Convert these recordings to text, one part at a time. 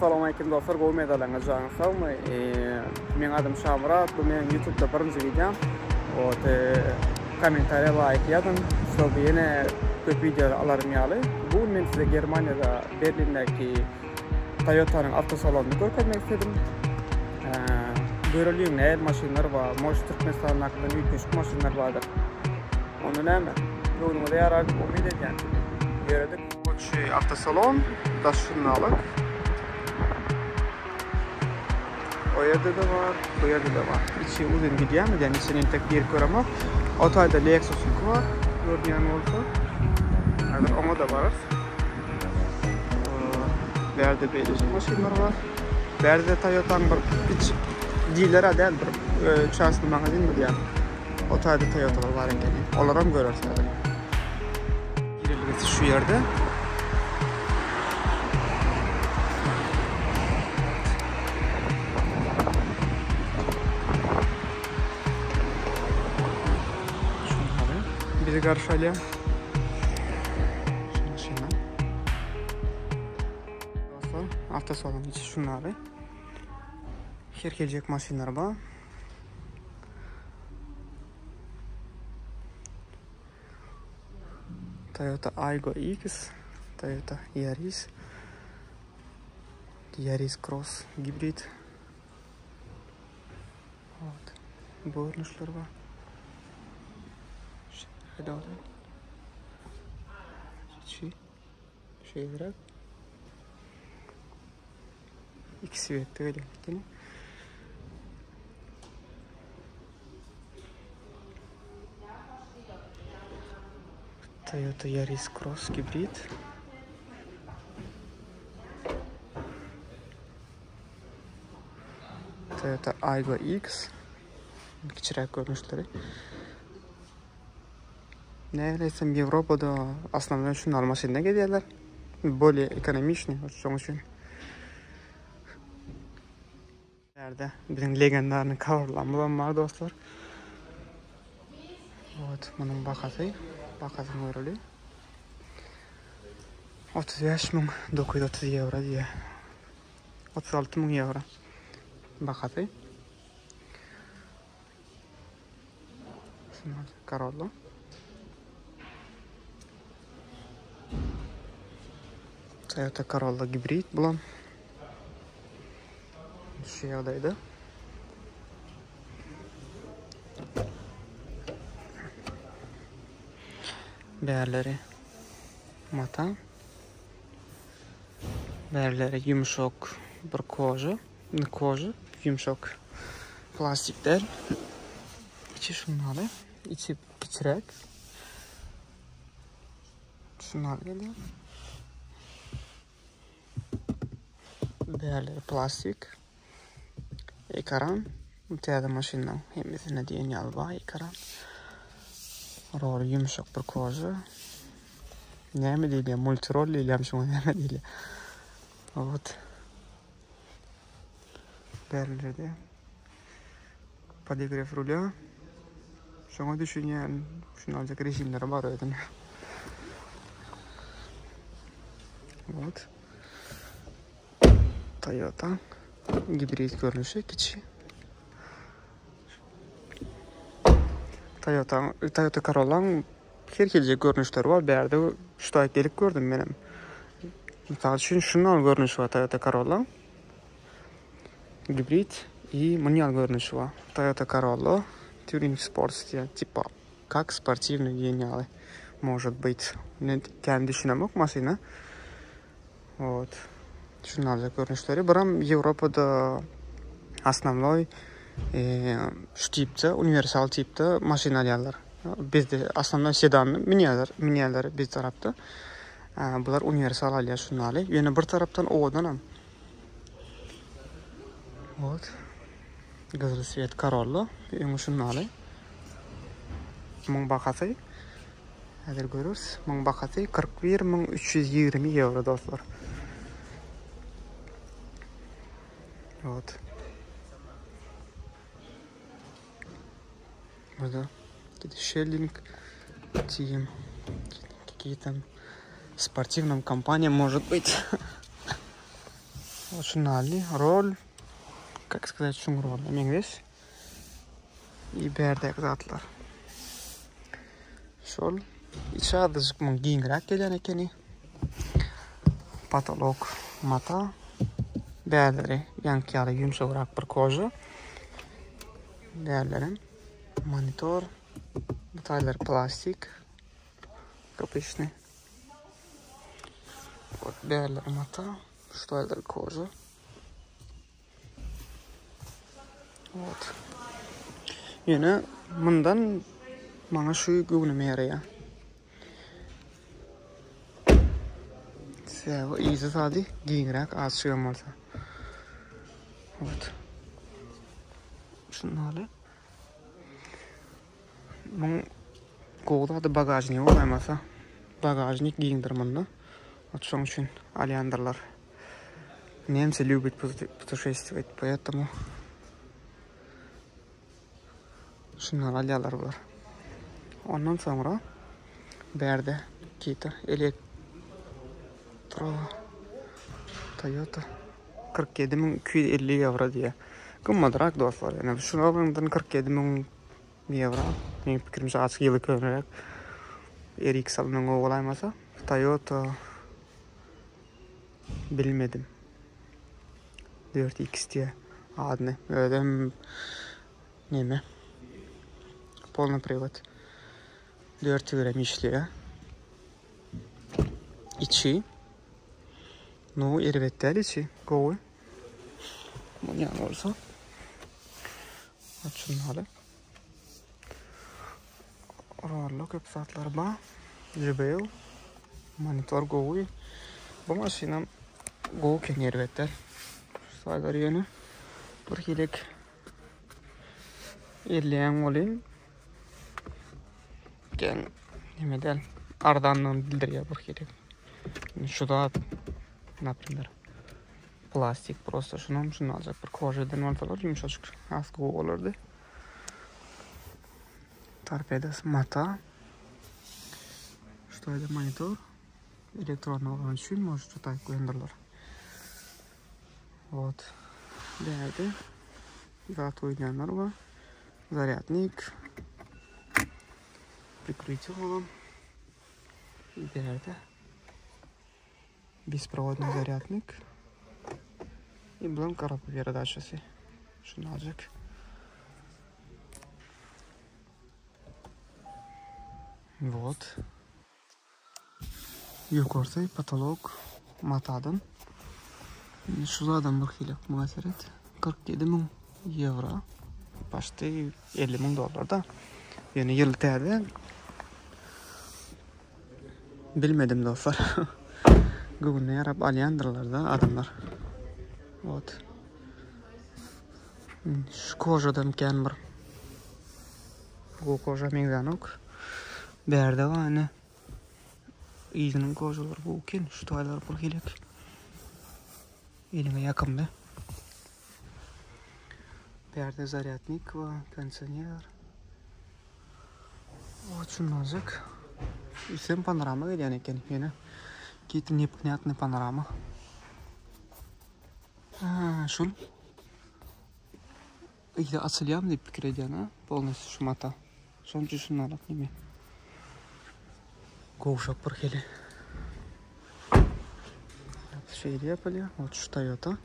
Salowmaleýkim dostlar gowy medalaňyz janyňyz sagmy meň adym Şamyrat bu meniň ýutubda birinji wideom wot kommentariýa laýk ýazyň şoby ýene köp wideolar alarym ýaly bu gün men size Germaniýada Berlindäki Toyotanyň awtosalonyny görkezmek isledim göreliň nähili maşynlar bar может Türkmenistandakydan üýtgeşik maşynlar bardyr onda näme göwnüňize ýarar diýip umyt edýän ýöredik Şu awtosalon daşyndalyk. O ýerde-de bar, bu ýerde-de bar. Içi uzyn gidýärmi diýen içini entek girip göremok. O taýda Lexus-yňky bar, görünýän bolsa. Häzir oňa-da bararys. Bärde beýlejik maşynlar bar. Bärde Toyota-nyň bir kiçijik diler-ä däl, bir çasny magazinmi diýýän. O taýda Toyotalar bar ekeni. Olaram göreris häzir. Girelgesi şu ýerde. Bizi garşy alýar. Şu maşyna. Dostlar, awtosalon içi şunlary. Her geljek maşynlar bar. Toyota Aygo X, Toyota Yaris, Yaris Cross gibrid. Вот. Bu görnüşler bar. Şeýle. Içi şeýleräk. İkisi betde gelýär. Toyota Yaris Cross gibrid. Toyota Aygo X kiçiräk görnüşleri. Nähili aýtsam Ýewropada osnownoý şunlar maşynda gezýärler. Bolýe ekonomiçnyý şoň üçin. Bärde biziň legendarnyý Corolla'myzam bar dostlar. Wot munuň bahasy, bahasyny göreli. 35930 ýewro diýýär. 36 müň ýewro bahasy. Corolla. Toyota Corolla gibrid bulam. Şu ýagdaýda. Bärleri mata. Bärleri ýumşak bir koža. Koža ýumşak plastik däl. Içi şundaly. Içi kiçiräk. Şunlar gelýär. Bärleri plastik. Ekran. Bu täze maşynlaryň hemmesinde diýen ýaly bar ekran. Roly ýumşak bir koža. Näme diýilýär? Multirol diýilýärmi şuňa näme diýilýär? Ot. Bärlerde podogrew rulýa. Şoňa düşünýän, şuny aljak režimleri bar özüne. Ot. Toyota gibrid görnüşi kiçi. Toyota Toyota Corolla'ň her hili görnüşleri bar. Bärde şu taýyp gelip gördüm menem. Mysal üçin şundan görnüşi bar Toyota Corolla'ň. Gibrid i munýal görnüşi bar. Toyota Corolla Touring Sports diýen tipa kak sportiwnyý diýen ýaly может быть. Men kän düşünemok maşyna. Wot. Şunlarja görnüşleri. Biram Ýewropada osnownoý şu tipde, uniwersal tipde maşyn alýarlar. Bizde osnownoý sedan münýärler, münýärler biz tarapda. Bular uniwersal alýar şunlary. Ýöne bir tarapdan owadanam. Wot. Gyzyl sweet Corolla. Öňi şunlary. Muň bahasy Häzir göreris. Muň bahasy 41320 ýewro dostlar. Wot. Burada Шеллинг Team. Какие там спортивном компания может быть. Şunally rol, как сказать, şuň roluna meňzeş. I bärdäki zatlar. Şol içi azajyk muň giňräk gelýän ekeni. Patolok mata. Bärleri ýaňky ýaly ýumşagrak bir koža. Bärlerem monitor. Bu taýlar plastik. Kapyşny. Вот bärleri mata. Şu taýlar koža. Вот. Ýöne mundan maňa şu göwnüme ýaraýar. Sebäbi yzy zady giňräk azçygam bolsa. Вот. Şundaly. Muň gowy zady bagažnigi bolaýmasa. Bagažnik giňdir munda. Ot şoň üçin alýandyrlar. Nemce любит путешествовать, поэтому şundan alýarlar bular. Ondan soňra bärde Kita elektro Toyota 47250 ýewro diýýär. Gymmadrak dostlar. Ýöne şuny alanyňdan 47000 ýewro. Meniň pikirimçe azajyk ýyly köneräk. RX alanyň gowy bolaýmasa. Toyota bilmedim. 4X diýýär adyny. Özem neme? Polny priwod. 4 tigirem işleýär. Içi Nu erbet däl içi gowy. Munýan bolsa. Açylmaly. Rollo köp zatlar bar. JBL monitor gowy. Bu maşynam gowy eken erbet däl. Saýlar ýöne bir hilek elleýän bolýan. Gen neme däl. Arzanlygyny bildirýär bir hili. Şu zat, например, plastik prosta şunam şunu aljak bir kožadan bolsalar ýumşajyk has gowy bolardy. Torpedasy mata. Şu taýda monitor. Elektronny bolany üçin может şu taýda goýandyrlar. Вот. Bärde zat goýulýanlar bar. Zarýadnik. Prikrytie bolan. Bärde bespроводный zarýadnik. I bulam korobka передачасы. Şuny aljak. Вот. Ýokarsy potolok matadan. Indi şu zadam bir hili muňa seret. 47 müň ýewro. Başda 50 müň dollar da. Ýöne ýyl täze. Bilmedim dostlar. Göwnüne ýarap alýandyrlar da adamlar. Ot. Şu kožadan kän bir. Bu koža meňzänok. Bärde bar ine. Yzynyň kožalary gowy eken. Şu taýlar bir hilek. Eliňe ýakymly. Bärde zarýadnik bar, kondisioner. Oçunmajyk. Üstem panorama gelýän eken. Ýöne git neponyatny panorama. Ha, şul. Yzy açylýarmy diýip pikir edýän ha, polnosty şu mata. Şonuň üçin şuny alak neme. Gowşak bir hili. Şeýle ýapylýar. Ot şu Toyota.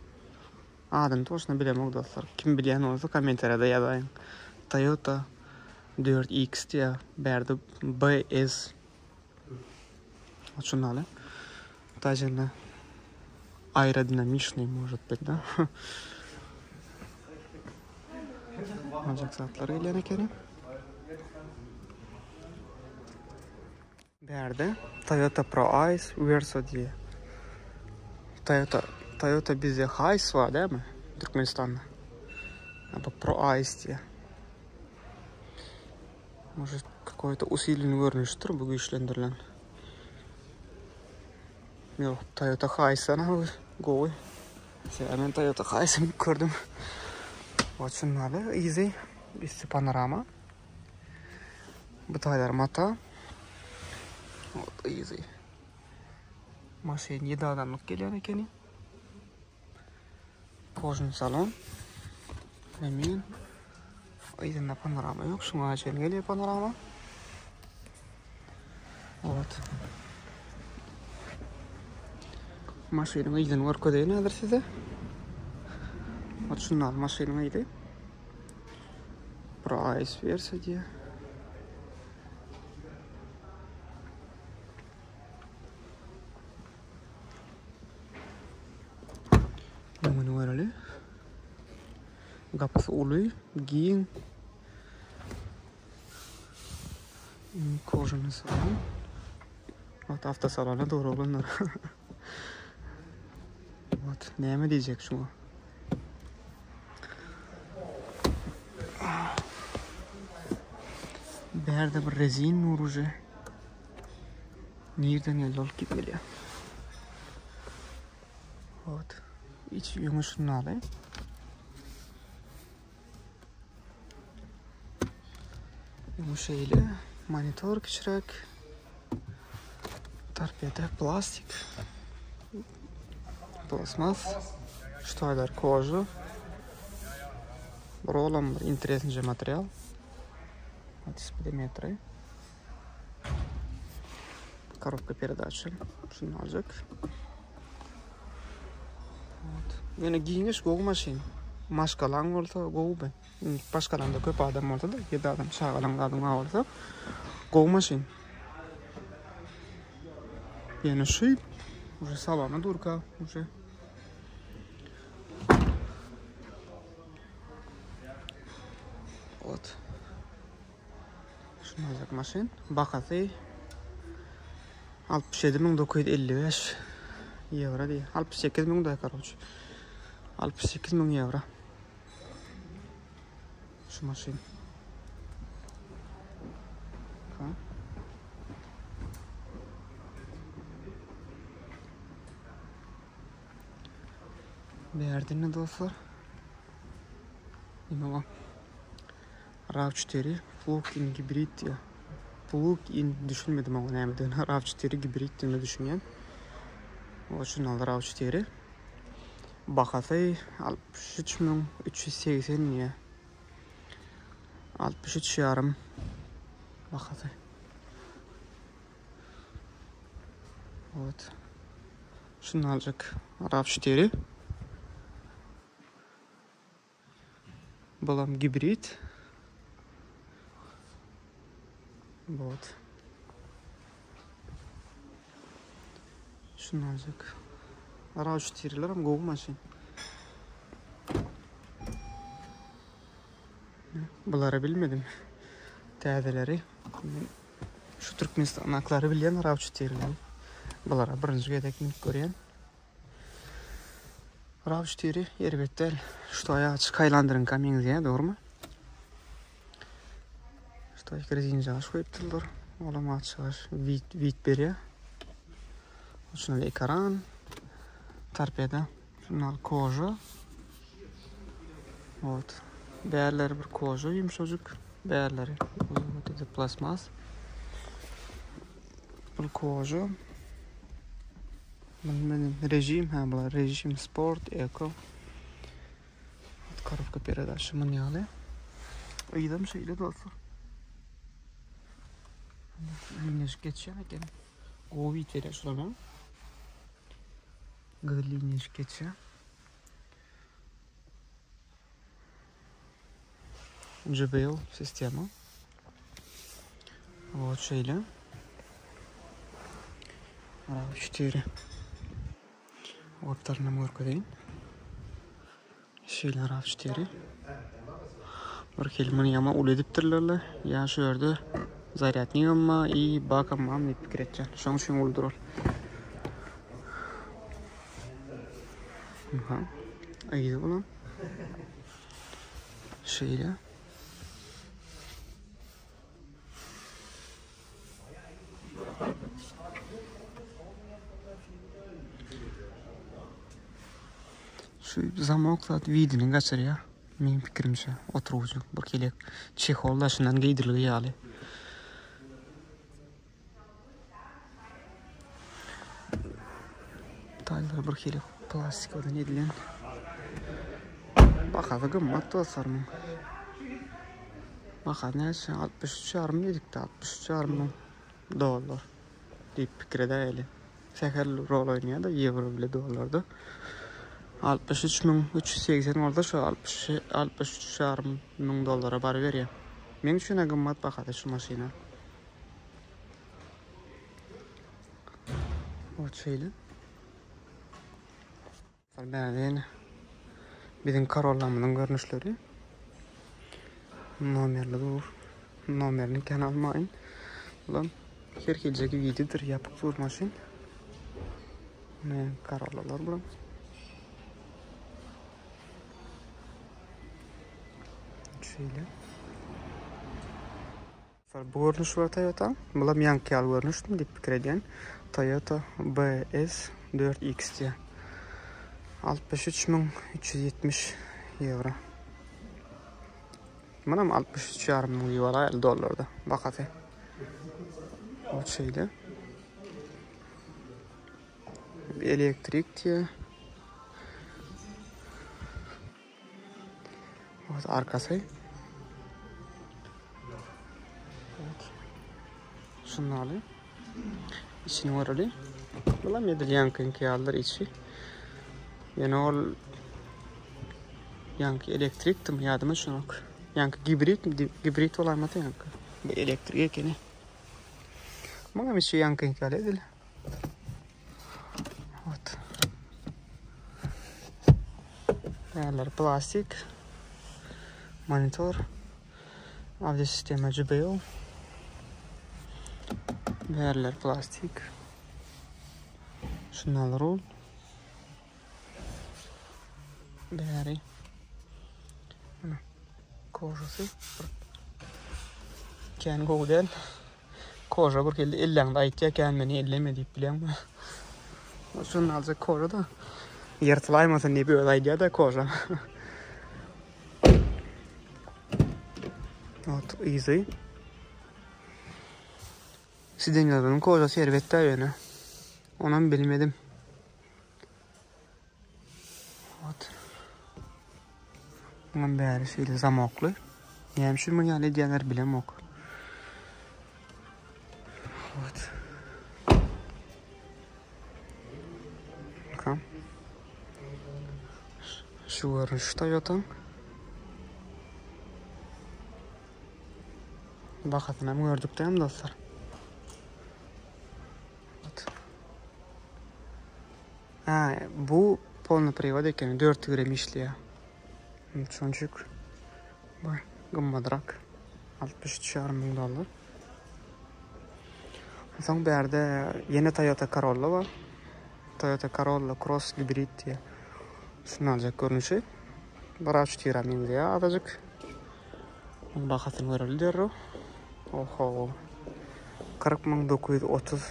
Adyny toşna bilemok dostlar. Kim bilýän bolsa kommentariýada ýazaýyň. Toyota 4X diýýär. Bärde BS. Şuny alyň. Даже aerodinamiçnyý может быть, da? Aljak zatlar gelýän ekeni. Bärde Toyota Pro Ice Verso diýýär. Toyota Toyota bizde Hiace bar dälmi? Türkmenistanda. Bu Pro Ice diýýär. Может, какой-то усиленный görnüşdir bu güýçlendirilen. Ýok, Toyota Hiace-dan gowy. Sebäbi men Toyota Hiace gördüm. Oçunmaly, easy. Üsti panorama. Bu taýlar mata. Easy. Maşyn 7 adamlyk gelýän ekeni. Kožny salon. Remen. Yzynda panorama ýok. Şuňa çenli gelýär panorama. Evet. Maşynyň yzyny görkezeýin häzir size. Bak şundan maşynyň yzy. Price wersiýa diýýär. Öňüni göreli. Gapysy uly, giň. Kožany salon. Ot avtosalona dogry oglanlar. Ot näme diýjek şuňa? Bärde bir rezin nur uje. Nirden geldi ol gidip gelýär. Ot. Içi ýüňi şundaly. Bu şeýle monitor kiçiräk. Torpeda plastik. Plastmas. Ştaýlar koža. Rolam bir interesnyja material. Speedometri. Korobka peredaçy. Şuny aljak. Ýöne giňiş gowy maşyn. Maşgalaň bolsa gowy be. Başgalaňda köp adam bolsa da, 7 adam çagalaň zadyň bar bolsa gowy maşyn. Ýöne şu уже salona durka уже Вот. Şunajak maşyn. Bahasy 67955 ýewro diýýär. 68 müň da karoç. 68 müň ýewro. Şu maşyn. Ha. Berdin dostlar. Nime bu? RAV4 plug-in gibrid diýýär. Plug-in düşünmedim oňa nämedigini. RAV4 gibrid diýene düşünýän. O şundan RAV4. Bahasy 63380 diýýär. 63 ýarym bahasy. Evet. Şunu aljak RAV4. Bulam gibrid. Вот. Şunu aljak. RAV4'ler hem gowy maşyn. Bulary bilmedim. Täzeleri. Şu Türkmenistandakyları bilýän RAV4'leri. Bulara birinji gezek münüp görýän. RAV4 erbet däl. Şu aýagy çykaýlandyryňka meňzeýär, dogrumy? Şu taýky rezinjagaş goýupdyrlar. Olam açygaş wid wid berýär. Şundan ekran, torpeda, şundan koža. Вот. Bärleri bir koža ýumşajyk, bärleri вот это plastmas. Bu koža. Bilmedim. Rejim ha bular rejim sport eko. Korobka peredaçy mun ýaly. Yzam şeýle dostlar. Liniýaşyk geçýän eken. Gowy ýeterýär şular. Gyzyl liniýaşyk geçýär. JBL sistema. Вот şeýle. RAV4. Gapdalyny görkezeýin. Şeýle RAV4. Bir hili muny ýama uly edipdirler-le. Ýa şu ýerde zarýadnigam bar, i bakam bar diýip pikir etýän. Şonuň üçin uludyr ol. Aha. Yzy bulan. Şeýle. Şu zamok zat widini gaçyrýar. Meň pikirimçe oturgyjy bir kelek çehol daşyndan geýdirilgi ýaly. Taýlar bir hili plastikadan edilen. Bahasy gymmat dostlar muň. Bahasy näçe? 63 ýarym diýdikde, 63 ýarym müň dollar diýip pikir edäýeli. Sähel rol oýnaýar-da ýewro bile dollarda. 63 müň 380 bolsa şu 60 63 ýarym müň dollara baryberýär. Meň üçin-ä gymmat bahasy şu maşyna. Ot şeýle. Bärde biziň Corollamyzyň görnüşleri. Nomerli dur. Nomerini kän almaýyn. Bulam her hiljeki wididir, ýapyk dur maşyn. Ne Corollalar bulam. Şeýle. Bu görnüş bar Toyota. Bulam ýaňky ýaly görnüşmi diýip pikir edýän. Toyota BS 4X diýýär. 63370 ýewro. Munam 63,5 müň diýip alaýaly dollarda bahasy. O şeýle. Elektrik diýýär. Evet, arkasy. Evet. Şunlaly. İçini göreli. Bulam edil ýaňkyňky ýalydyr içi. Ýöne ol ýaňky elektrikdimi ýadyma düşenok. Ýaňky gibrid gibrid bolaýmasa ýaňky. Bu elektrik ekeni. Muňam içi ýaňkyňky ýaly edil. Ot. Bärler plastik. Monitor. Audio sistema JBL. Bärler plastik. Şundan rul. Bäri. Mana kožasy. Kän gowy däl. Koža bir hili elleňde aýtýar kän meni elleme diýip bilýäňmi? Şuny aljak koža da. Ýyrtylaýmasyn diýip özi aýdýar da koža. Ot yzy. Sidenýadynyň kožasy erbet-dä ýöne. Onam bilmedim. Ot. Muňam bäri şeýle zamokly. Näme üçin muny ýaly edýänler bilemok. Ot. Bakalım. Şu görnüş Toyota. Bahasyny hem gördük değil mi dostlar? Ha, bu polny privod ekeni 4 tigirem işleýär. Şonçuk bu gymmadrak 63,5 müň dollar. Soň bärde ýene Toyota Corolla bar. Toyota Corolla Cross gibrid diýýär. Şuny aljak görnüşi. Bir aç tira meňzeýär azajyk. Oň bahasyny göreli derrew. Oho. 40930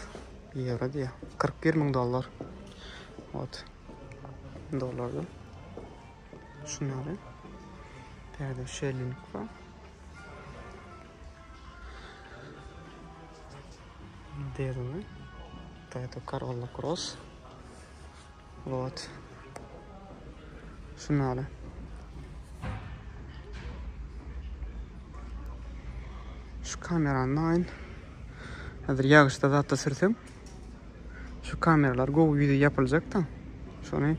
ýewro diýýär. 41 müň dollar. Ot. Dollardan. Şuny aly. Täze şelling bar. Derli. Toyota Corolla Cross. Вот. Şuny aly. Şu kamerany aýyn. Häzir ýagyşda zatda sürsem, şu kameralar gowy ýüzi ýapyljak da. Şony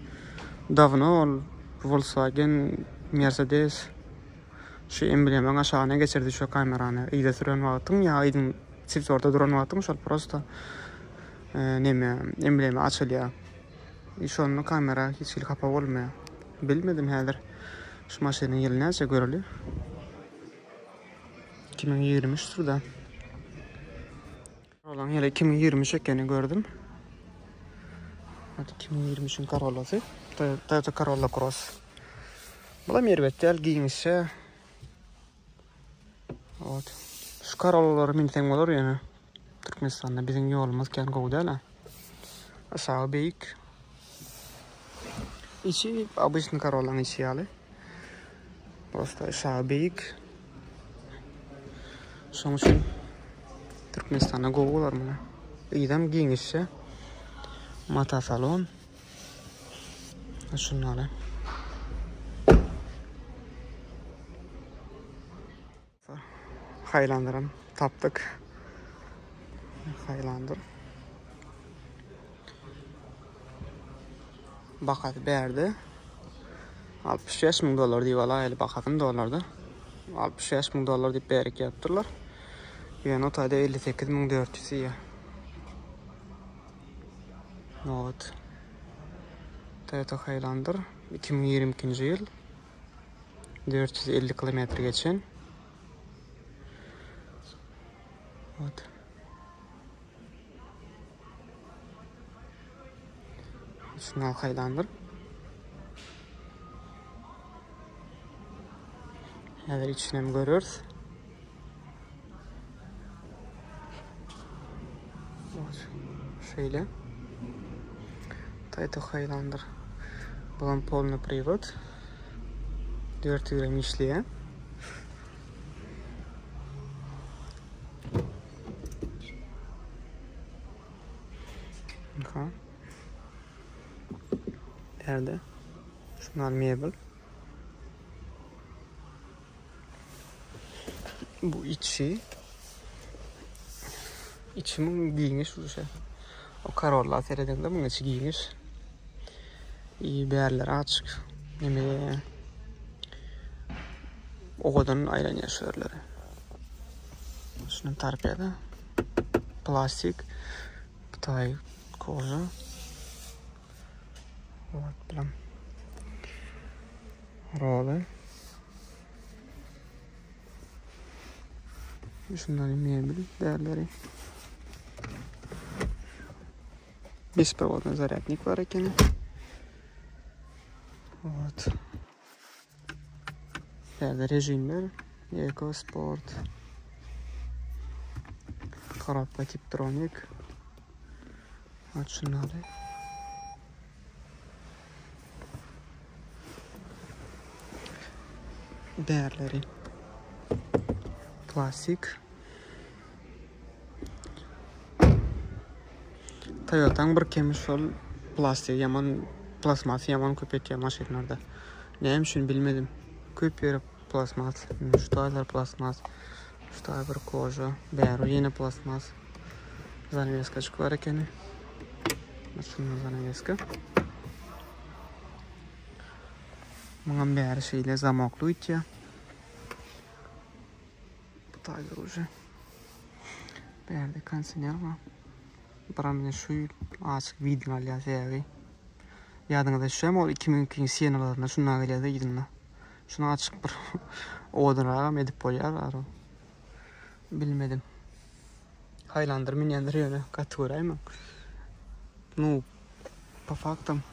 dawno ol Volkswagen, Mercedes şu emblemaň aşagyna geçirdi şu kamerany. Yza süren wagtyň ýa yzyň swetorda duran wagtyň şol prosta neme emblema açylýar. I şonda kamera hiç hili hapa bolmaýar. Bilmedim häzir şu maşynyň ýyly näçe göreli. 2023 da. Corolla'ň ýyly 2023 ekeni gördüm. Hadi 2023-iň Corolla'sy. Toyota Corolla Cross. Bulam erbet däl, giňişje. Ot. Şu Corolla'lara minseň bolar ýöne. Türkmenistanda biziň ýolumyz kän gowy däl-ä. Aşagy beýik. Içi obyçny Corolla'ň içi ýaly. Prosta aşagy beýik. Şonuň üçin Türkmenistanda gowy bolar muny. Yzam giňişje. Mata salon. Şunlary. Highlander-am tapdyk. Highlander. Bahasy bärde 65 müň dollar diýip alaýaly bahasyny dollarda. 65 müň dollar diýip bärik ýazypdyrlar. Ýöne o taýda 58 müň 400 diýýär. Nobat. Toyota Highlander 2022-nji ýyl 450 kilometr geçen. Ot. Şuna Highlander. Häzir içinem göreris. Şeýle. Toyota Highlander. Bulam polny priwod. 4 ýüzem işleýär. Aha. Nerede? Şunlar mebel. Bu içi. Içi muň giňiş uşa. O Corolla seredeňde muň içi giňiş. I bärler açyk. Neme owadan aýlanýar şu ýerleri. Şundan torpeda. Plastik. Butaý koža. Ot bilen. Roly. Şundan mebel bärleri. Беспроводный зарядник bar ekeni. Вот. Bärde rejimler. Eco Sport. Korobka Tiptronic. Şunlary. Bärleri. Plastik. Toyota'ň bir kemi şol plastik ýaman plastmas ýaman köp etýär maşynlarda. Näme üçin bilmedim. Köp ýeri plastmas. Şu taýlar plastmas. Şu taý bir koža. Bäri ýene plastmas. Zaneweskaçyk bar ekeni. Şunda zaneweska. Muňam bäri şeýle zamokly öýtýär. Bu taýlar uje. Bärde kondisioner bar. Biram ine şu açyk widini alýar sebäbi. Ýadyňyza düşýärmi ol 2002-nji Siennalarynda şundan gelýärdi yzynda. Şuny açyk bir owadanragam edip bolýar ara. Bilmedim. Highlander münýändir ýöne gaty göräýmäň. Nu, po faktam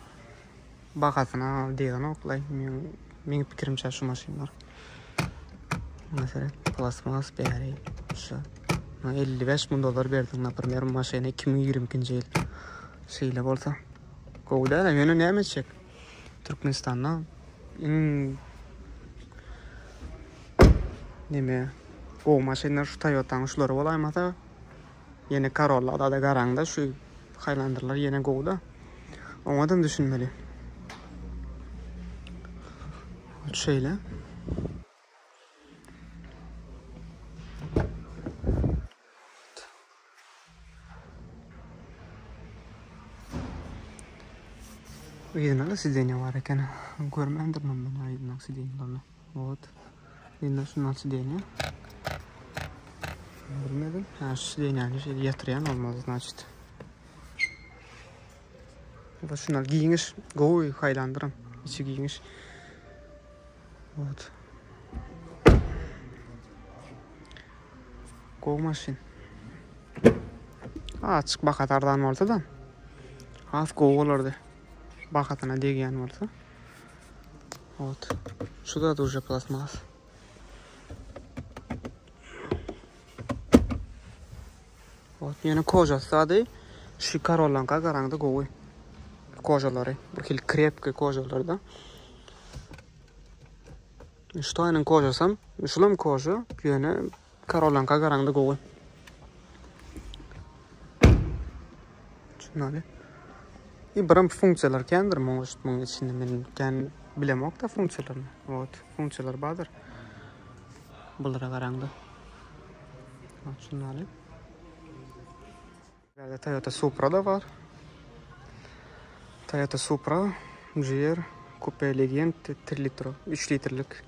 bahasyna degenok-laý meň meň pikirimçe şu maşynlar. Meselem, plastmas bäri şu 55 müň dollar berdiň, naprimer, maşyna 2022-nji ýyl. Şeýle bolsa gowy däl, ýöne näme etjek? Türkmenistanda iň neme gowy maşynlar şu Toyotanyň şulary bolaýmasa ýene Corolla da garaňda şu Highlanderlar ýene gowy-da. Oňadam düşünmeli. Şeýle. Yzynda-da sidenýa bar eken. Görmändirin men yzyndaky sidenýalaryny. Wot. Yzynda şundan sidenýa. Bilmedim. Ha, şu sidenýany şeýle ýatyrýan bolmaly, значит. Bu şunlar giňiş, gowy haýlandyram. Içi giňiş. Wot. Gowy maşyn. Açyk bahasy arzan bolsa da has gowy bolardy. Bahasyna degýän bolsa. Wot. Şu da уже plastmas. Wot, ýöne kožasy zady şu Corolla'ňka garaňda gowy. Kožalary, bir hili krepki kožalarda. Şu taýynyň kožasam, şulam koža, ýöne Corolla'ňka garaňda gowy. Şunary. I biram funksiýalar kändir muň muň içinde men kän bilemok da funksiýalaryny. Wot, funksiýalar bardyr. Bulara garaňda. Şundan. Bärde Toyota Supra da bar. Toyota Supra GR Coupe Legend 3 litr, 3 litrlik.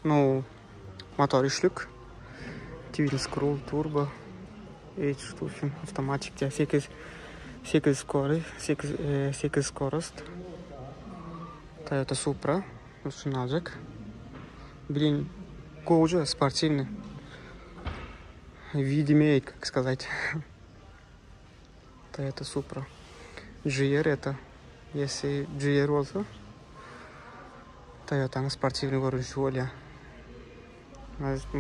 No, motor üçlük. Twin scroll turbo. H avtomatik 8 8 skory, 8 8 skorost. Toyota Supra. Şunu aljak. Блин, gowja sportiwny. Вид имеет, как сказать. Toyota Supra. GR это. Если GR bolsa, Toyota'nyň sportiwny görnüşi bolýar.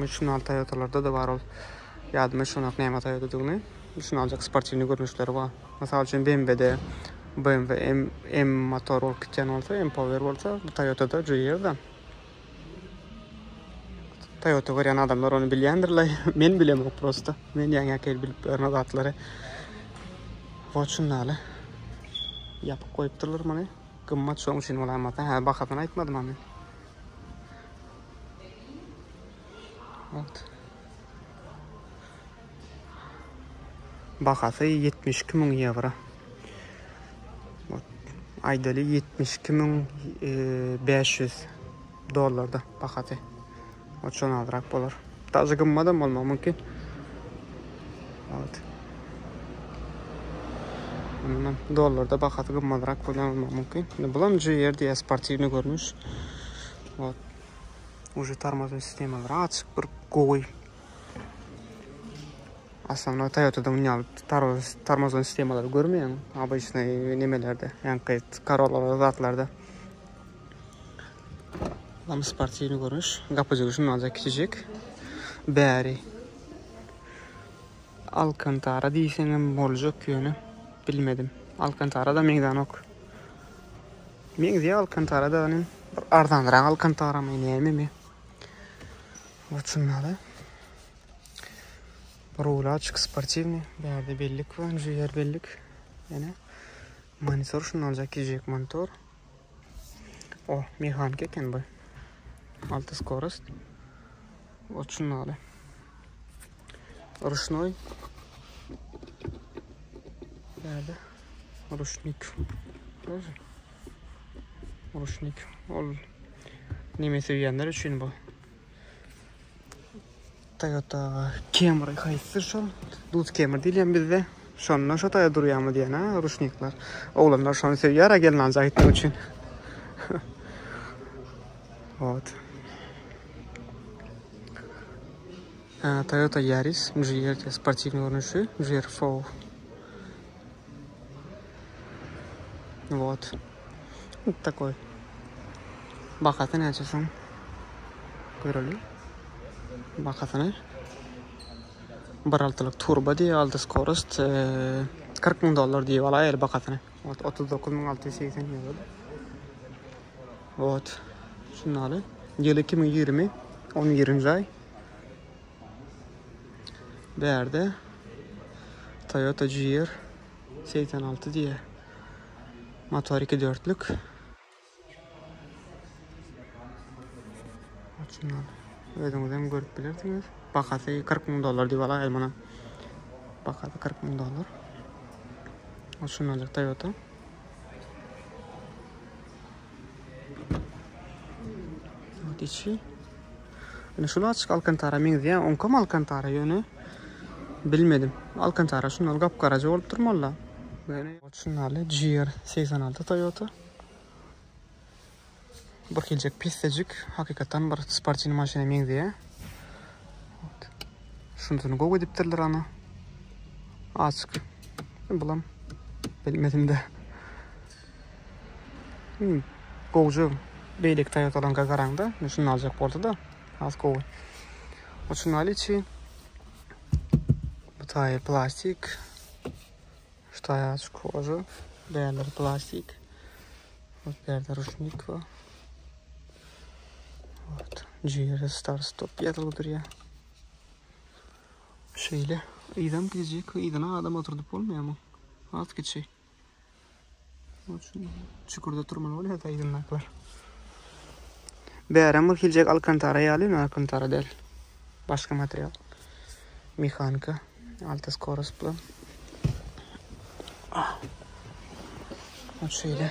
Şuny Toyota'larda da bar ol. Ýadyma şonak näme Toyota'dygyny. Şuny aljak sportiwny görnüşleri bar. Mysal üçin BMW-de BMW M, M motor bolup gitýän bolsa, M Power bolsa, bu Toyota'da GR-da. Toyota görýän adamlar ony bilýändirler. Men bilemok prosta. Men ýaňy kel bilip ýörün zatlary. Вот şundaly. Ýapyk goýupdyrlar muny. Gymmat şoň üçin bolaýmasa. Hä, bahasyny aýtmadym men. Вот. Bahasy 72 müň ýewro. Вот. Aýdaly 72 müň 500 dollarda bahasy. O şon azrak bolar. Daže gymmadam bolmagy mümkin. Вот. Ondan dollarda bahasy gymmadrak bolmagy mümkin. Bulam GR diýä sportiwny görnüş. Вот. Уже tormozny sistemalary açyk bir gowy. Aslynda Toyota'da munýaly tormozny sistemalary görmeýäň. Obычный nemelerde, ýaňky Corolla zatlarda. Lam sportiwny görnüş. Gapyjygy şundan alacak kiçijik. Bäri. Alcantara diýseňem boljak ýöne bilmedim. Alcantara da meňzänok. Meňzeýär Alcantara da bir arzanrak Alcantara my nämemi. Вот şundaly. Rul açyk sportiwny. Bärde bellik bar, yer bellik. Ýene monitor şundan alacak kiçijik monitor. O, mehanik eken bu. Altı skorost. Вот şundaly. Ручной. Bärde ruşnik. Тоже. Ruşnik. Ol neme söýýänler üçin bu. Toyota Camry haýsy şol? Duz Camry diýilýän bizde. Şonda şo taýda durýarmy diýen ha, ruşnikler. Oglanlar şony söýýär gelin alja gitmek üçin. Вот. Toyota Yaris GR sportiwny görnüşi, GR4. Вот. Вот такой. Bahasy näçe soň? Göreli. Bahasyny. 1.6-lyk turbo diýýär, alty skorost, 40 müň dollar diýip alaýaly bahasyny. Вот 39680 ýewro. Вот. Şundaly. Ýyl 2020, 11-nji aý. Bärde Toyota GR 86 diýýär. Motor 2.4-lük. Şundan özüňiz hem görüp bilersiňiz. Bahasy 40 müň dollar diýip alaýaly muny. Bahasy 40 müň dollar. Şundan Toyota. Вот içi. Ine şul açyk Alkantara meňzeýär. Oňkam Alkantara ýöne bilmedim. Alkantara şundan gap-garaja bolup durmaly-da. Ýöne şundaly GR 86 Toyota. Bir hiljek pessejik, hakykatdan bir sportiwny maşyna meňzeýär. Şunusyny gowy edipdirler ana. Açyk. Bulam bilmedim-de. Gowja beýleki Toyotalaryňka garaňda, şuny aljak boldy-da, has gowy. Şuny içi. Bu taýy plastik. Şu taýy açyk koža. Bärleri plastik. Bu bärde ruşnik bar. Вот. GR Star Stop ýazylyp durýar. Şeýle. Yzam gidecek. Yzyna adam oturdyp bolmaýarmy? Az kiçi. Çukurda durmaly bolýar da yzyndakylar. Bärem bir hiljek Alcantara ýaly, Alcantara däl. Başga material. Mehanika. Alty skorost bilen. Ot şeýle.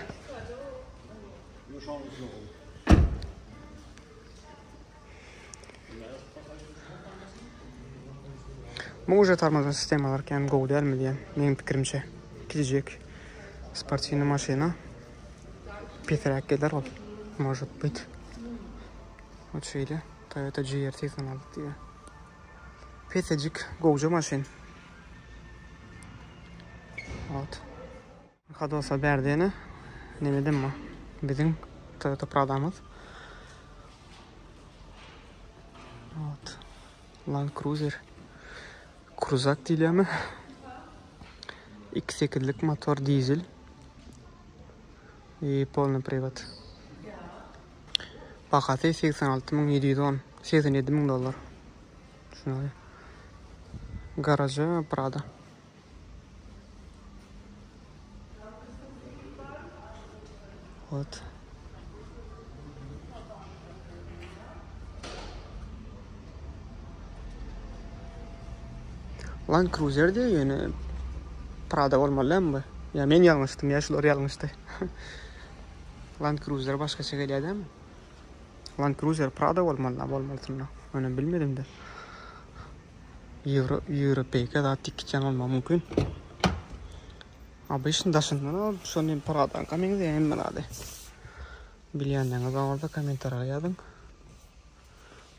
Bu uje tarmazan sistemalar kän gowy dälmi diýen, meň pikirimçe. Kiçijek sportiwnyý maşyna pesräk geler ol. Может быть. Ot şeýle Toyota GR86 diýýär. Pesejik gowja maşyn. Ot. Ha dostlar bärde ýene nemedem bar. Biziň Toyota Pradamyz. Ot. Land Cruiser. Kruzak diýilýärmi? 2.8-lik motor dizel. I polny priwat. Bahasy 86710, 87000 dollar. Şunary. Garaja Prada. Ot. Land Cruiser diýýär ýöne Prada bolmaly dälmi bu? Ýa men ýalňyşdym, ýa şular ýalňyşdy. Land Cruiser başgaça gelýär dälmi? Land Cruiser Prada bolmaly, bolmalysynda. Ony bilmedim-de. Ýewro, ýewropeýka zat dikitýän bolmagy mümkin. Obyçny daşyndan ol şony Pradaňka meňzeýär hemme zady. Bilýänleriňiz bar bolsa kommentariýa ýazyň.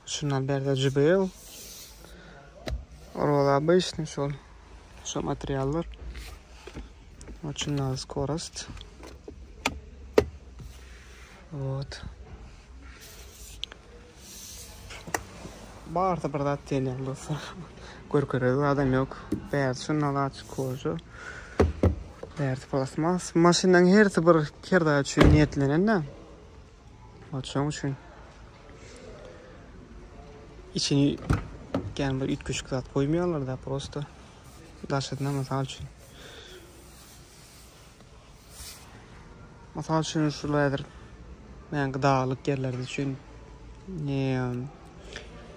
Şundan bärde JBL. Rol obyçny şol. Şo materiallar. Очень skorost. Вот. Barsa bir zat diýen ýaly dostlar. Görkezere zadam ýok. Bärsi şundan açyk koža. Bärsi plastmas. Maşynlaryň hersi bir her zat üçin niýetlenen-de. Ot şoň üçin. Içini kän bir üýtgeşik zat goýmaýarlar-da, prosto daşyna mysal üçin. Mysal üçin şul häzir meňki daglyk ýerlerde üçin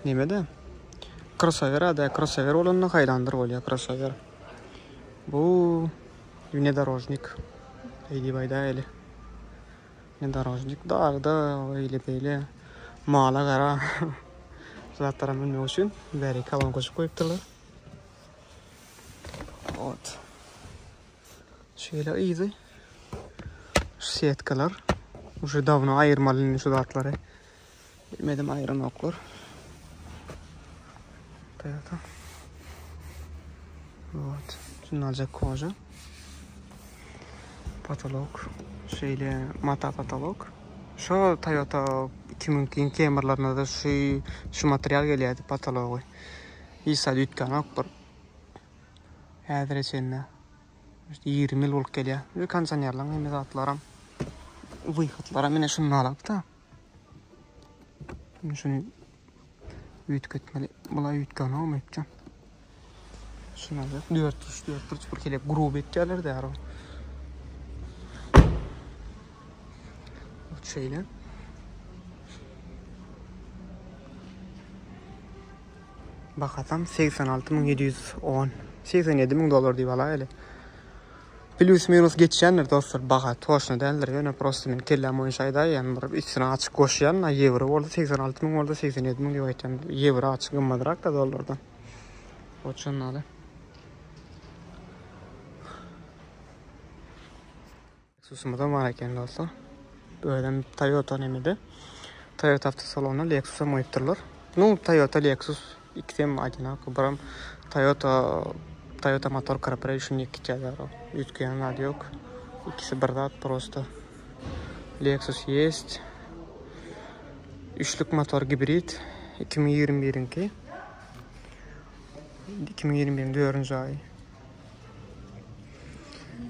neme-de krossower ada krossower bolanda haýlandyr bolýar krossower. Bu wnedorožnik eý diýip aýdaýaly. Wnedorožnik dagda eýle beýle mala gara zatlara münmek üçin bäri kolonkaçyk goýupdyrlar. Ot. Şeýle yzy. Şu setkalar. Uje dawno aýyrmaly indi şu zatlary. Bilmedim aýyranoklar. Toyota. Вот. Şunu alacak koja. Patolog. Şeýle mata patolog. Şu Toyota 2000 Camry'larynda da şu şu material gelýärdi patology. Hiç zat üýtgänok bir. Häzire çenli 20 ýyl bolup gelýär. Bu kondisionerleň hemme zatlaram wyhodlaram ine şundan alakda. Indi şuny üýtgetmeli. Bula üýtgänogmy üýtgän. Şuny aljak. Dört burç, dört burç bir kele grup etýärler däro. Şeýle. Bahasam 86710. 87000 dollar diýip alaýaly. Plus minus geçýändir dostlar baha toşny däldir ýöne prosto men kelläm boýunça aýdaýýan bir üstüne açyk goşýan a ýewro bolsa 86000 bolsa 87000 diýip aýtýan ýewro açyk gymmadrak da dollardan. Oçanmaly. Lexus'umuzam bar eken dostlar. Özem Toyota nemede. Toyota avtosalonda Lexus'am goýupdyrlar. Nu Toyota Lexus ikisem одинаково. Biram Toyota Toyota Motor Corporation ikisi Üýtgeýän zady ýok. Ikisi bir zat prosto. Lexus есть. Üçlük motor gibrid 2021-inki. 2021-iň 4-nji aýy.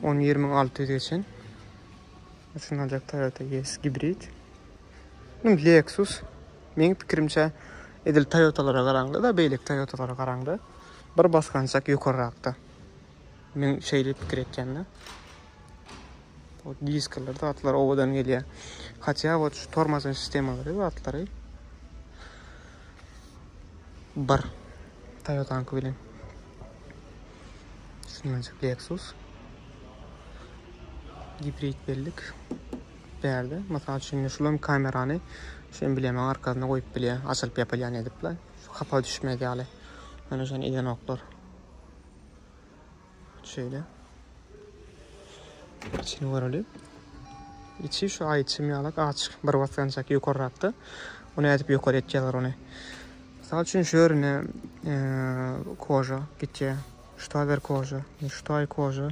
11600 geçen. Şunu alacak Toyota GS gibrid. Lexus meň pikirimçe edil Toyotalara garaňda da beýleki Toyotalara garaňda bir basgançak ýokarrakda. Men şeýle pikir etýän-de. O diskalar zatlar owadan gelýär. Hatya вот şu tormozny sistemalary zatlary bir Toyota'nky bilen. Şundanjyk Lexus. Gibrid bellik. Bärde, mysal üçin, şulam kamerany şu emblemaň arkasyna goýup bilýär. Açylyp ýapylýan edip la. Şu hapa düşmez ýaly. Ýöne şony edenoklar. Şeýle. İçini göreli. İçi şu aýtym ýalak açyk bir basgançak ýokarrakda. Ony ädip ýokary etýärler ony. Mysal üçin şu ýerine e, koža gitýär. Şu taýlar koža, şu taý koža,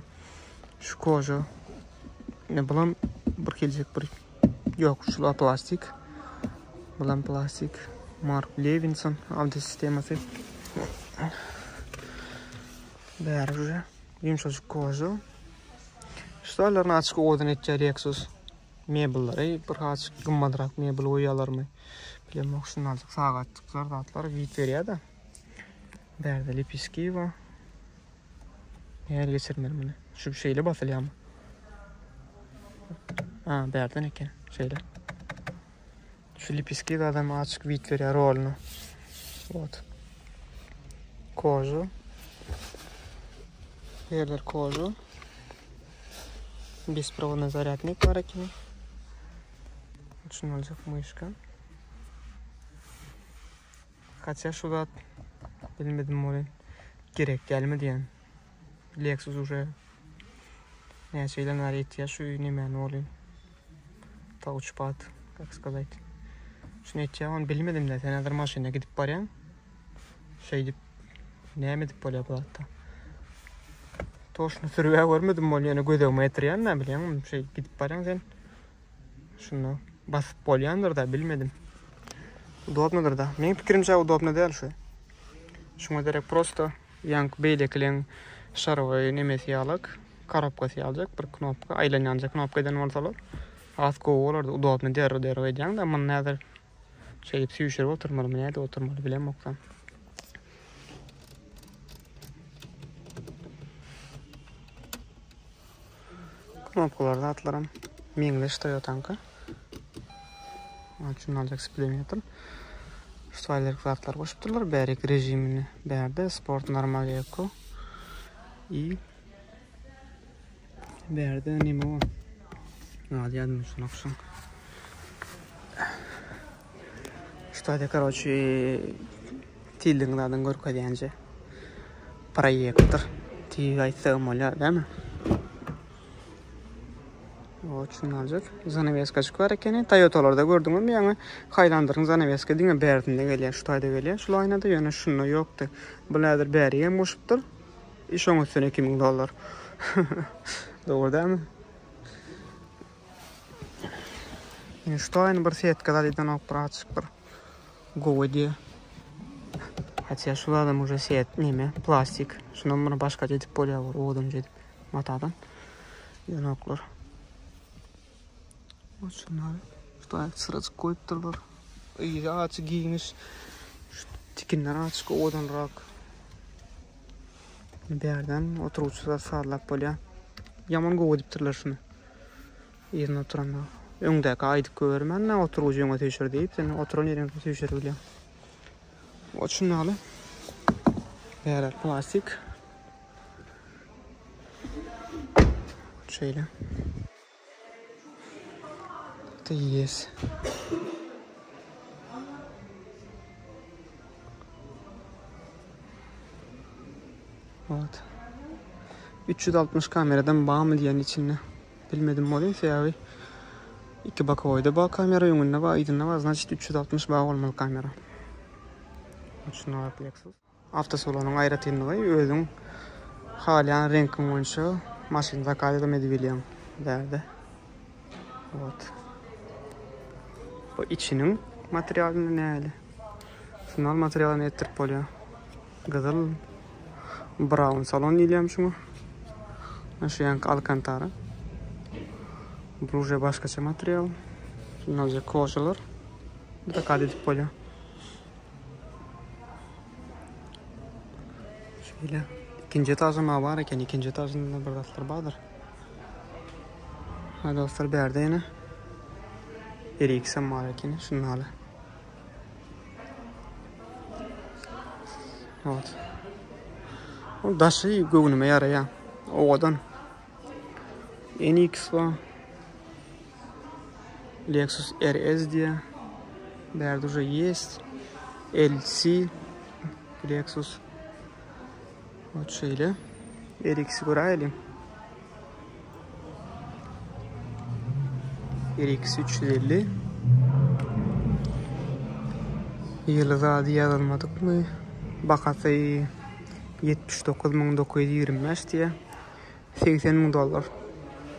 şu koža. Ne bulam bir geljek bir ýok, şular plastik. Bulam plastik. Mark Levinson audio sistemasy. Bäri uje ýumşajyk koža. Şu taýlaryny açyk owadan etýär Lexus. Mebelleri bir açyk gymmadrak mebel goýýarlarmy? Bilemok, şundan sagatjyklar zatlar wid berýär-de. Bärde lepiski bar. Nähili geçirmeli muny? Şu şeýle basylýarmy? Ha, bärden eken. Şeýle. Şu lepiski zadam açyk wid berýär roluny. Вот. Koža. Yerler koža. Беспроводный зарядник bar eken. Şunu alacak myşka. Haçan şu zat bilmedim ony. Gerek dälmi diýen. Lexus уже näçe ýyldan bäri etýär şu nemäni ony. Touchpad, как сказать. Şuny etýär, ony bilmedim de. Sen häzir maşynda gidip barýaň. Şeýdip näme edip bolýar bu zatda? Toşny sürüp görmedim ol ýöne göz öňüme getirýän da bilýäňmi? Şeýdip gidip barýaň sen. Şunda basyp bolýandyr da bilmedim. Udobnydyr da. Meň pikirimçe udobny däl şu. Şuňa derek prosto ýaňky beýlekileň şarowy nemesi ýalak, korobkasy ýaljak bir knopka, aýlanýanja knopka eden bolsalar has gowy bolardy. Udobny derrew derrew edýäň da, muny häzir şeýdip süýşürip oturmalymy, nädip oturmaly bilemok da. Knopkalar zatlaram meňzeş Toyota'nka. Şunu aljak spidometr. Şu taýlaryk zatlar goşupdyrlar. Bärik rejimini bärde sport normal eko. I bärde neme o? Ady ýadyma düşenok şuň. Şu taýda karoçi tizligiň zadyny görkezýänje proýektor TV aýtsagam bolýar dämi? O şuny aljak. Zanaweskaçyk bar ekeni. Toyotalarda gördüňizmi ýaňy Highlanderyň zanaweska diňe bärsinde gelýär, şu taýda gelýär. Şul aýnada ýöne şunda ýokdy. Bu häzir bäri hem goşupdyr. I şoň üstüne 2000 dollar. Dogry dämi? Ine şu taýyny bir setka zat edenok bir açyk bir gowy edýär. Hatda şu zadam уже set neme plastik. Şundan bunu başgaça edip bolýar bir owadanca edip matadan. Ýanoklar. Şunlar şu taýy çyrajyk goýupdyrlar. Yzy açyk giňiş. Şu tikinler açyk owadanrak. Bärden oturgyçlar sazlap bolýar. Ýaman gowy edipdirler şuny. Ýerinde oturanda. Öňdäki aýdyp göbermän, oturgyjy öňe süýşür diýip, sen oturan ýeriňde süýşürip bilýäň. O şundaly. Bärler plastik. Şeýle. Это есть. Вот. 360 kameradan barmy diýen içinde. Bilmedim bolýan sebäbi iki bokowyda bar kamera, öňünde bar, yzynda bar, значит 360 bar bolmaly kamera. Şuna Lexus. Awtosalonyň aýratynlygy özüň halaýan reňkiň boýunça maşyn zakaz edem edibilýäň bärde. Wot. Bu içiniň materialyny näli? Şundan materialyny etdirip bolýar. Gyzyl brown salon diýilýär şuňa. Şu ýanky alkantara. Bu uje başgaça material. Şundan kožalar. Zakaz edip bolýar. Şeýle. Ikinji etažda ma bar eken. Ikinji etažynda bir zatlar bardyr. Ha dostlar bärde ýene RX hem bar eken. Şunun haly. Evet. O daşy göwnüme ýaraýar. Owadan. NX bar. Lexus RS diýýär. Bärde уже есть. LC Lexus. Ot şeýle. RX-i göräýeliň. RX 350. Ýyly zady ýazylmadykmy? Bahasy 79925 diýýär. 80 müň dollar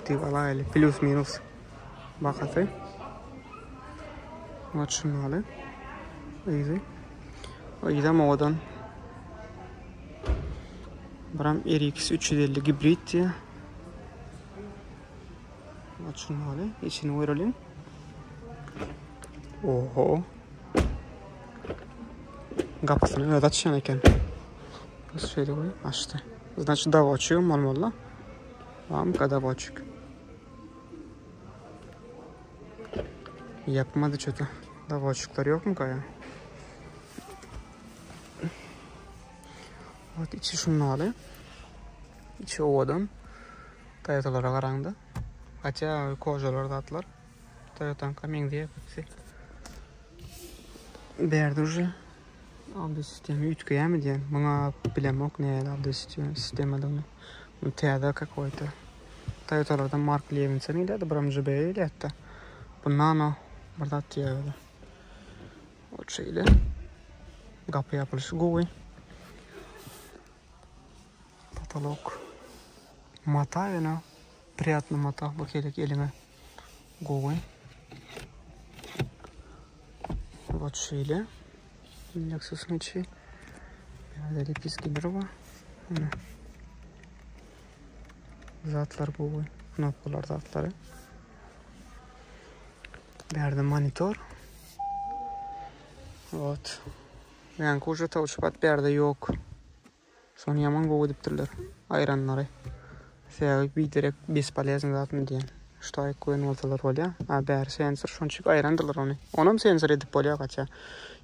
diýip alaýly. Plus minus bahasy. Ot şunaly. Yzy. Yzam owadan. Buram RX 350 gibrid diýýär. Ot şunaly. Içini göreliň. Oho. Gapysyny özi açýan eken. Şeýle goý, açdy. Значит, dawotçigem bolmaly. Bamka dawotçik. Ýapmady çöte. Dawotçikler ýokmyka ýa? Ot içi şundaly. Içi owadan. Toyotalara garaňda. Hatda kožalar zatlar. Toyotaňka meňzeýär hepsi. Bärde uje Audio sistema üýtgeýärmi diýen. Muňa bilemok nähili audio sistemadygyny. Bu täze какой-то. Toyotalardan Mark Levinson gelýärdi, biram JBL gelýärdi. Bu nano bir zat diýýär özi. Ot şeýle. Gapy ýapylyşy gowy. Potolok. Mata ýöne priýatny mata bu gerek eliňe. Gowy. Ot şeýle. Lexus'un içi. Bärde lepiskiler bar. Ine. Zatlar gowy. Knopkalar zatlary. Bärde monitor. Ot. Ýaňky uje touchpad bärde ýok. Şony ýaman gowy edipdirler. Aýranlary. Sebäbi biderek bespolezny zatmy diýen. Şu taýyk goýan bolsalar bolýa. A bäri sensor şonuň üçin aýrandylar ony. Onam sensor edip bolýa gaça.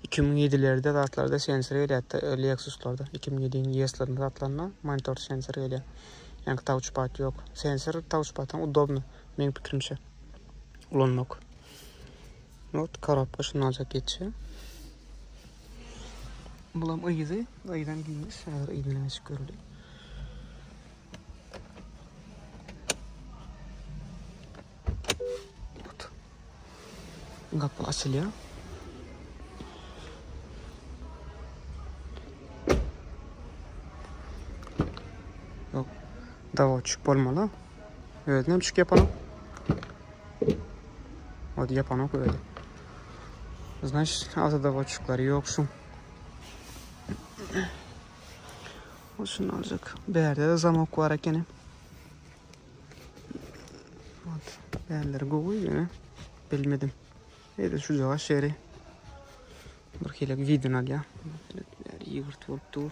2007-lerde zatlarda sensor gelýärdi Lexuslarda. 2007-iň ES-lerinde zatlarynda monitor sensor gelýär. Ýaňky touchpad ýok. Sensor touchpaddan udobny meň pikirimçe ulanmak. Ot korobka şundan aljak geçýär. Bulam yzy, yzam giňiş. Häzir yzyna geçip göreli. Gapy açylýar. Yok. Dawotçik bolmaly. Özünem çyk ýapanok. Hadi ýapanok özi. Значит, awtodawotçiklary ýok şu. Şunu aljak. Bärde de zamok bar ekeni. Ot, bärleri gowy ýöne bilmedim. Edi şu jaga şeri. Bir hile wideo alýar. Bäri ýygyrt bolup dur.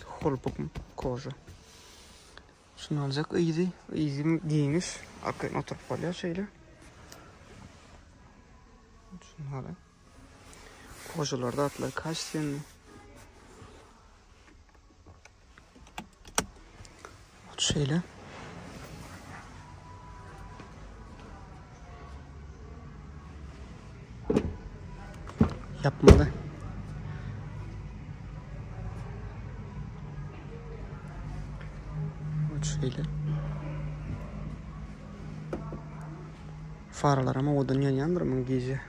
Holpuk koža. Şuny aljak yzy, yzy giňiş, arkaýyn oturyp bolýar şeýle. Şuny aly. Kožalarda atlar kaçsenli. Şeýle. Ýapmaly. Şeýle. Faralar hem owadan ýanýandyr muň gije.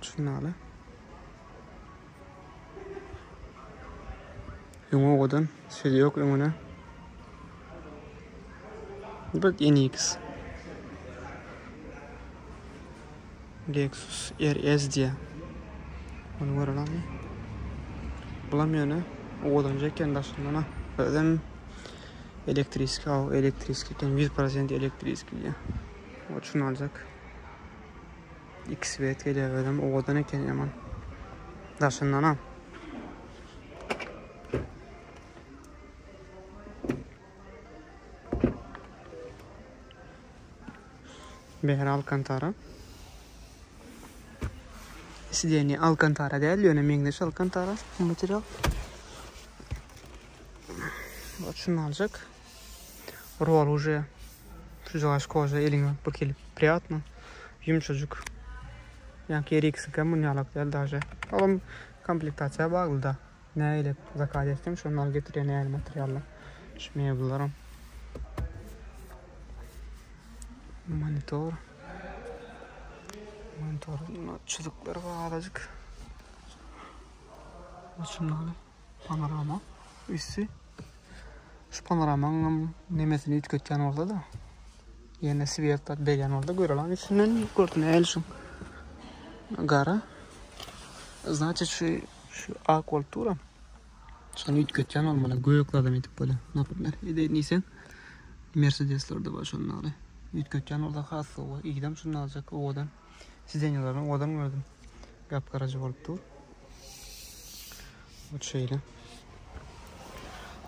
Şundaly. Öňi owadan, söz ýok öňüne. Bu NX. Lexus RS diýä. Ony görelim. Bulam ýöne owadanca eken daşyndan ha. Özem elektriski, aw elektriski eken 100% elektriski diýä. O şuny aljak. X-bet gelýär özem owadan eken ýaman. Daşyndanam. Bäri Alcantara. Sidenýe alkantara däl, ýöne meňzeş alkantara material. Bak şuny aljak. Rol уже şujagaş koža eliňe bir hili priýatno. Ýumşajyk. Ýaňky RX-iňkem muny ýalak däl daže. Olam komplektasiýa bagly-da. Nähili zakaz etseň şondan alyp getirýär nähili materialda. Şu mebellerim. Monitor. Monitor çyzyklar bar azajyk. Şundan panorama üsti. Şu panoramanyň nemesini üýtgetýän bolsa-da, ýene swiet zat berýän bolsa görelim üstünden gördüm nähili şu gara. Значит şu şu ak bolup dur. Şony üýtgetýän bolmaly, gök zadam edip bolýar. Naprimер, edeýin diýseň Mercedeslerde bar şondan ýaly. Üýtgetýän bolsa has gowy. Ýigidem şundan aljak owadan. Sidenýalaryny owadan gördüm. Gap-garaja bolup dur. Bu şeýle.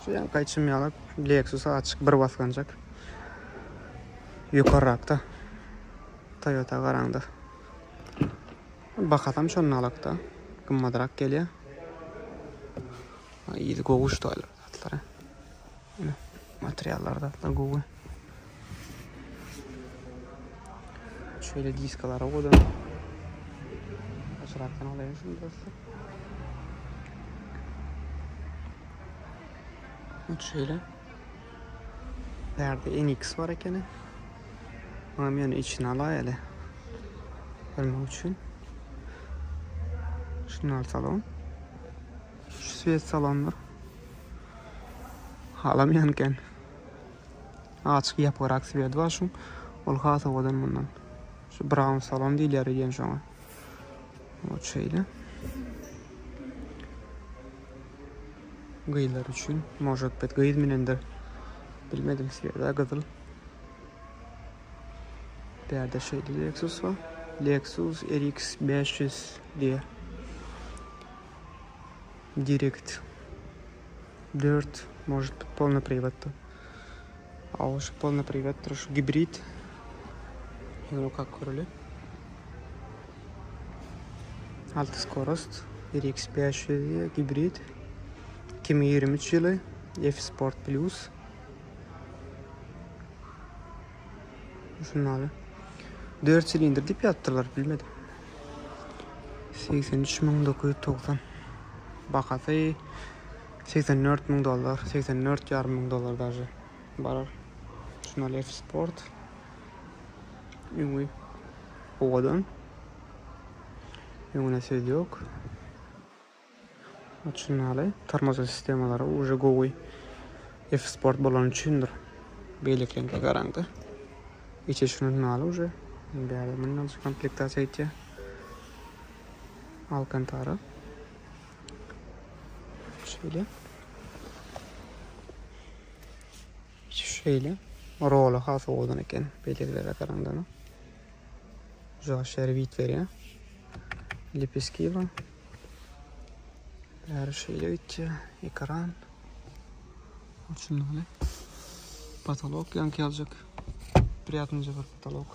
Şu ýan gaýçym ýaly Lexus açyk bir basgançak. Ýokarrakda. Toyota garaňda. Bakasam şondan alakda. Gymmadrak gelýär. Yzy gowy şu taýlar zatlary. Materiallar zatlar gowy. Şöyle diskalara owadan. Açyrakdan alaýyn şunu dostlar. Şöyle. Bärde NX bar ekeni. Oňam ýöne içini alaýaly. Görmek üçin. Şunu salon. Şu svet salondyr. Halam eken. Açyk ýapyrak svet bar şuň. Ol has owadan mundan. Şu brown salon diýilýär diýen şoňa. O şeýle. Gyzlar üçin. Может быть gyz minendir. Bilmedim sveda gyzyl. Bärde şeýle Lexus bar. Lexus RX 500 diýe. Direkt 4, может быть, полный привод. A şu polny priwetdir, şu gibrid. Ýöne kak göreli. 6 skorost, RX 500 gibrid. 2023 ýyly, F Sport Plus. Şunları. 4 silindr diýip ýazdylar, bilmedim. 83990. Bahasy 84 müň dollar, 84 ýarym müň dollar daže barar. Şunlar F Sport. Öňi owadan. Öňüne söz ýok. Şunlar tormoz sistemalary uje gowy. F Sport bolany üçindir. Beýlekilerine garaňda. Içi şunun ýaly uje. Bäri mundan komplektasiýa etýär. Alcantara. Şeýle. Şeýle. Roly has owadan eken beýlekilere garaňda. Uzaga şerbit berýär. Lipeski bar. Bäri şeýle gitýär. Ekran. Şundan. Patolog ýaňky ýaljak. Priýatnyja bir patolog.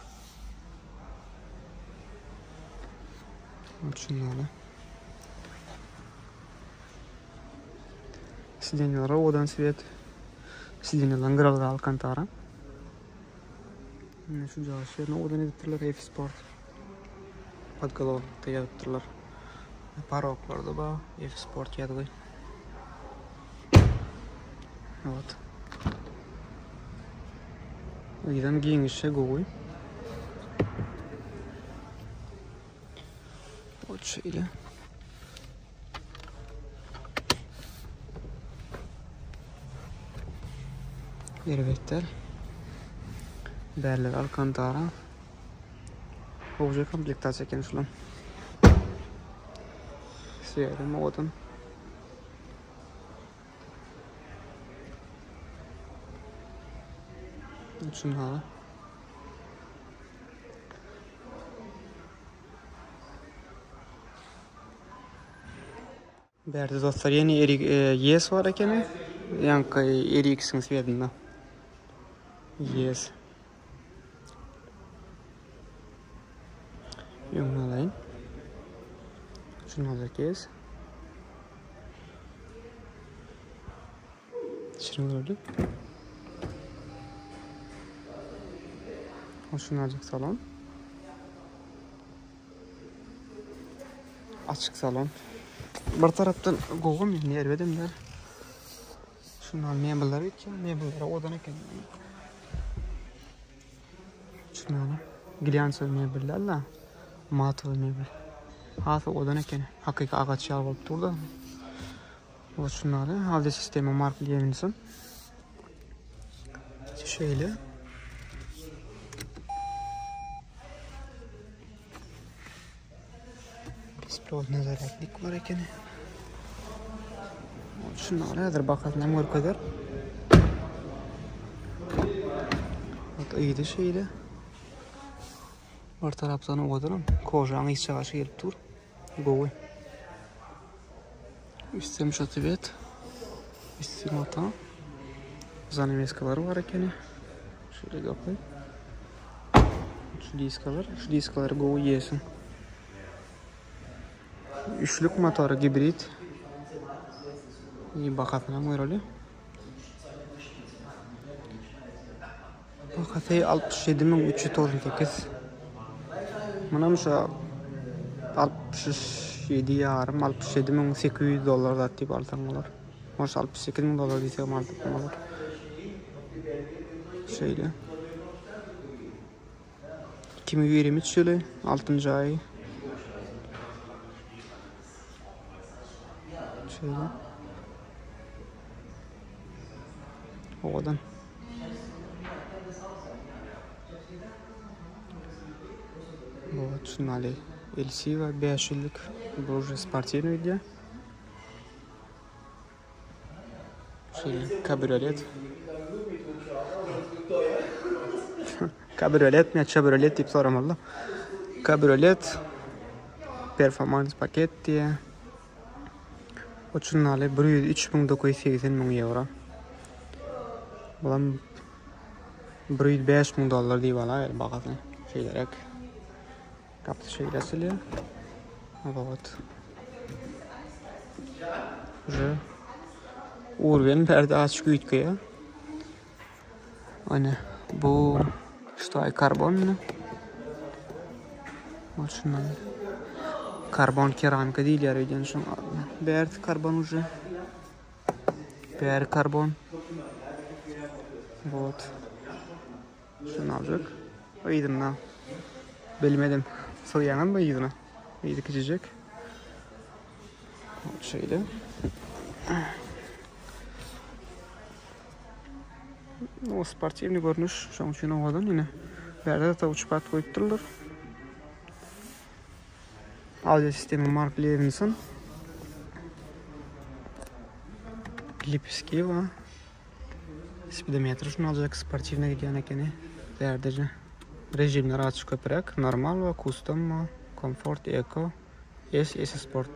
Şundan. Sidenýalar owadan svet. Sidenýalaryň gyralary alkantara. Ine şu jaýy ýerine owadan edipdirler F Sport. Podgolovnikde ýazypdyrlar. Paroklarda bar F Sport ýazgy. Вот. Yzam giňişje gowy. Вот şeýle. Erbetler. Bärler Alcantara. Gowja komplektasiýa eken şular. Söýerim owadan. Şunlara. Bärde dostlar ýene erik yes bar ekeni. Ýaňky RX-iň svetinde. Yes. Öňüne alaýyn. Şundan kes. İçini gördük. Şunacık salon. Açyk salon. Bir tarapdan gowy men erbedem däl. Şundan mebeller gitýär. Mebeller owadan eken. Şundan glyansowy mebeller la. Matowy mebel. Has owadan eken. Hakyky agaç ýaly bolup dur da. Bu şundan audio sistema Mark Levinson. Şeýle. Bespilotny zaryadnik bar ekeni. Şundan häzir bakasyny hem görkezer. Bak iydi şeýle. Bir tarapdan owadanam. Kožaň iç çagaşy gelip dur. Gowy. Üstem şu tibet. Üstüm ata. Zanemeskalar bar ekeni. Şeýle gapy. Şu diskalar, şu diskalar gowy ýesin. Üçlük motory gibrid. İyi bakasyna göreli. Bahasy 67398. Munam şu 67 ýarym, 67800 dollar zat diýip alsaň bolar. Hoş 68 müň dollar diýsegem alsak bolar. Şeýle. 2023 ýyly 6-njy aýy. Şeýle. Owadan. Вот, şunali LC var 500'lük. Bu уже sportivny video. Şeýle kabriolet. Kabriolet mi, çabriolet diýip soramaly. Kabriolet performans paket diýe. Uçunnaly 103 980 müň ýewro. Bulam 105 müň dollar diýip alaýaly bahasyny. Şeýleräk. Gapysy şeýle açylýar. Вот. Уже Urben perde açyk üýtgeýär. Ana bu ştaý karbonmy? Ol şundan. Karbon keramika diýilýär öýdýän şuň adyna. Bärsi karbon uje. Bäri karbon. Вот. Şuny aljak. Yzynda bilmedim. Sygýaňyzmy yzyna? Yzy kiçijek. Şeýle. O sportiwny görnüş, şoň üçin owadan ýene. Bärde de touchpad goýupdyrlar. Audio sistema Mark Levinson. Lipski bar. Spidometr şunu aljak sportiwny gidýän ekeni. Bärde rejimler açyk köpräk. Normal we custom, comfort, eco, S, S Sport,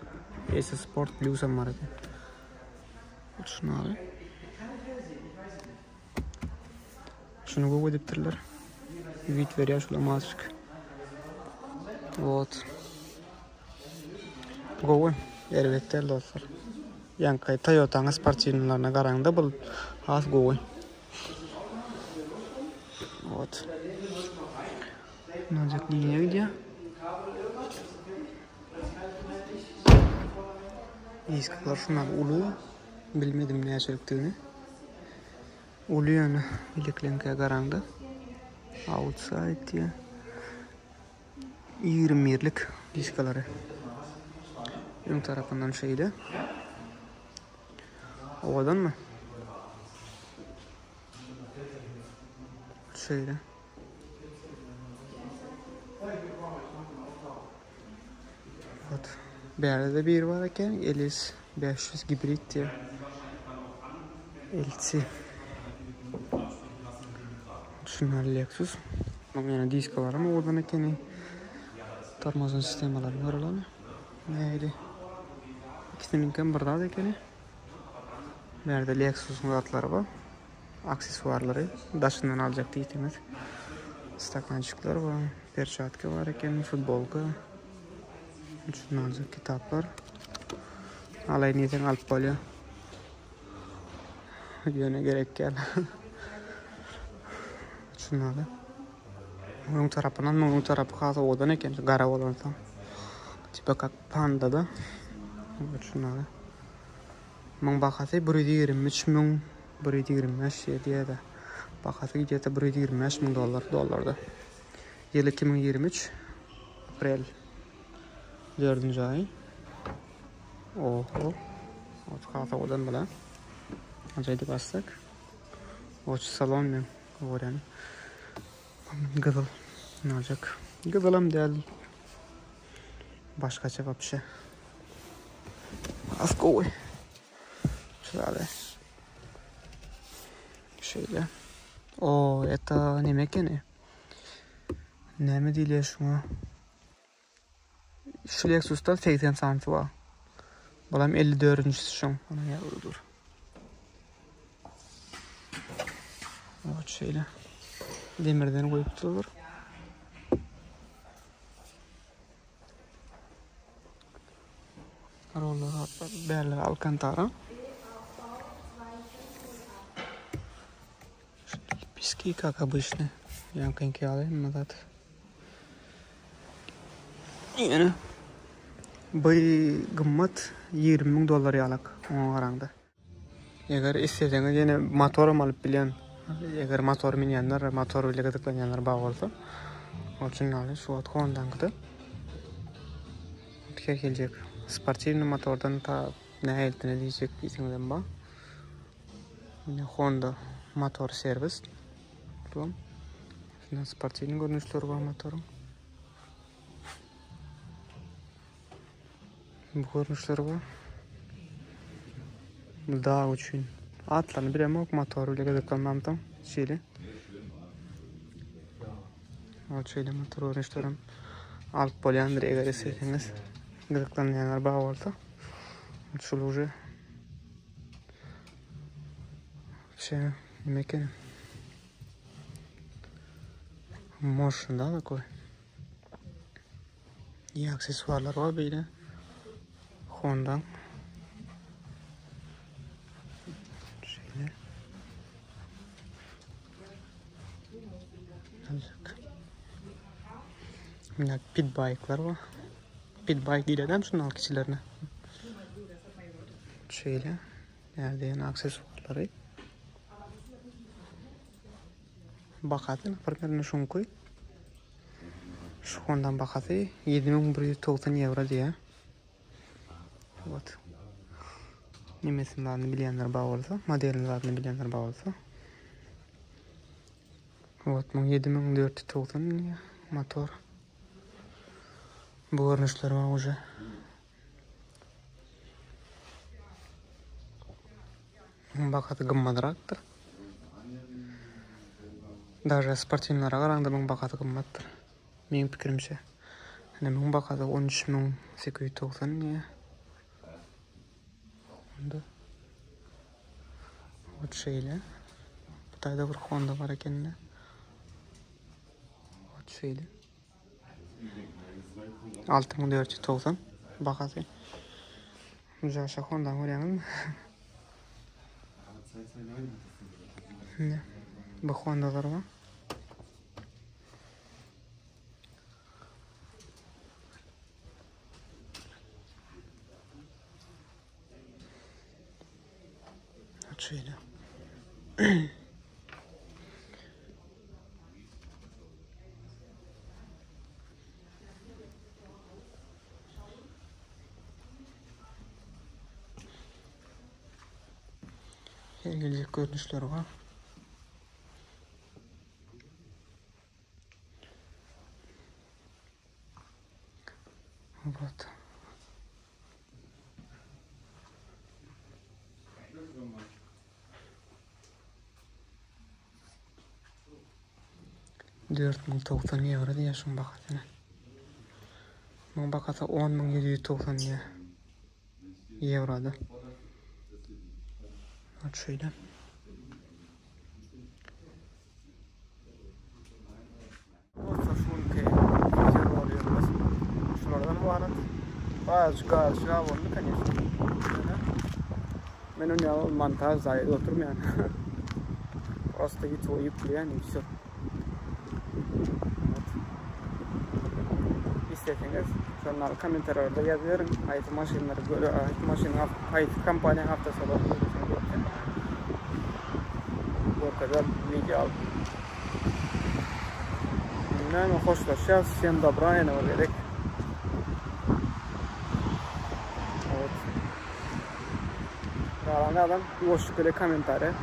S Sport Plus hem bar eken. Şunu aly. Şunu gowy edipdirler. Wid berýär şulam azjyk. Вот. Gowy. Erbet däl dostlar. Ýaňky Toyota'nyň sportiwnylaryna garaňda bu has gowy. Вот. Nazak liniýa gidýär. Diskler şundan uly. Bilmedim näçelikdigini. Uly ýöne bilekleňkä garaňda. Outside diýýär. 21-lik diskalary. Öň tarapyndan şeýle. Owadanmy? Şeýle. Вот. Bärde bir bar eken. LS 500 gibrid diýär. LC. Şunlar Lexus. Muň ýene diskalaram owadan ekeni. Tormozny sistemalary görülen. Nähili? Ikisiniňkem bir zat ekeni. Bärde Lexusyň zatlary bar. Aksesuarlary daşyndan aljak diýseňiz. Stakançikler bar, perçatka bar eken, futbolka. Şundan kitaplar. Alaýyn diýseň alyp bolýar. Ýöne gerek däl. Şundan. Öň tarapyndan muň tarapy has owadan eken, gara bolansoň. Tipa kak panda da. Şundan. Muň bahasy 123 müň, 125 diýýär-de. Bahasy gidýär 125 müň dollar, dollarda. Ýyl 2023 aprel 4-nji aý. Oho. Ot has owadan bula. Ajaýyp bassak. Oç salon men görýän. Gyzyl. Näjek. Gyzylam däl. Başgaça wapşe. Has gowy. Şurada. Şeýle. O, это neme ekeni? Näme diýilýär şuňa? Şu Lexus'da 80 santy bar. Bulam 54-njisi şoň. Ona ýazgy dur. Ot şeýle. Demirden goýupdylar. Roller bärler Alcantara. Пески, как обычно. Ýaňkyňky ýaly hemme zat. Ýöne bu gymmat 20 müň dollar ýalak oňa garaňda. Eger isleseňiz ýene motoram alyp bilýän. Eger motor minýänler, motor bilen gyzyklanýanlar bar bolsa. Ol üçin ýaly şu wagt Honda-nyňkyda. Her geljek sportiwnyý motordan ta nähilitine diýjek diýseňizem bar. Ine Honda motor serwis. Şulam. Şunda sportiwnyý görnüşleri bar motoryň. Bu görnüşleri bar. Bu dağ üçin. Atlaryny bilemok, motory bile gyzyklanmamsoň. Şeýle. Ot şeýle motor görnüşlerim alyp bolýandyr eger isleseňiz. Gyzyklanýanlar bar bolsa. Şul uje Вообще, nime eken? Мощный, да, такой? И aksesuarlar bar beýle. Honda. Şeýle. Mine pitbike'lar bar. Pitbike diýilýär şundan kiçilerine. Şeýle. Ýerde ýene aksesuarlary. Bahasy, naprimер, şuňky. Şu Honda bahasy 7190 ýewro diýýär. Вот. Nemesini zadyny bilýänler bar bolsa, modelini zadyny bilýänler bar bolsa. Вот, muň 7490 motor. Bu görnüşler bar уже. Bahasy gymmadrakdyr. Daže sportiwlara garaňda muň bahasy gymmatdyr. Meň pikirimçe. Ine muň bahasy 13890 diýýär. Honda. Ot şeýle. Bu taýda bir Honda bar ekende. Ot şeýle. 6490 bahasy. Jaşa Honda görýäňizmi? Ne? Bu Honda'lar bar. Şeýle. Her geljek görnüşleri bar. Вот. 4090 ýewro diýýär şuň bahasyna. Muň bahasy 10790 diýýär. Ýewroda. Ot şeýle. Dostlar şu günki video roligimiz şulardan ybarat. Azajyk galyşyga boldy, конечно. Men ony ýaly montaž zaýa edip oturmaýan. Prosta YouTube ýükleýän i wsё. Isleseňiz, şondan kommentariýalarda ýazyp beriň. Haýsy maşynlary göre, haýsy maşynyň haýsy kompaniýanyň awtosalony göreseňiz görkezip. Görkezer wideo alyp. Näme hoşlaşýas. Всем добра ýene bir gezek. Evet. Galan adam ýuwaşlyk bilen kommentariýa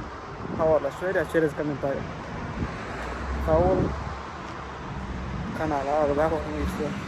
habarlaşyberýär çerez kommentariýa. Sag boluň. Kanala agza boluň işle.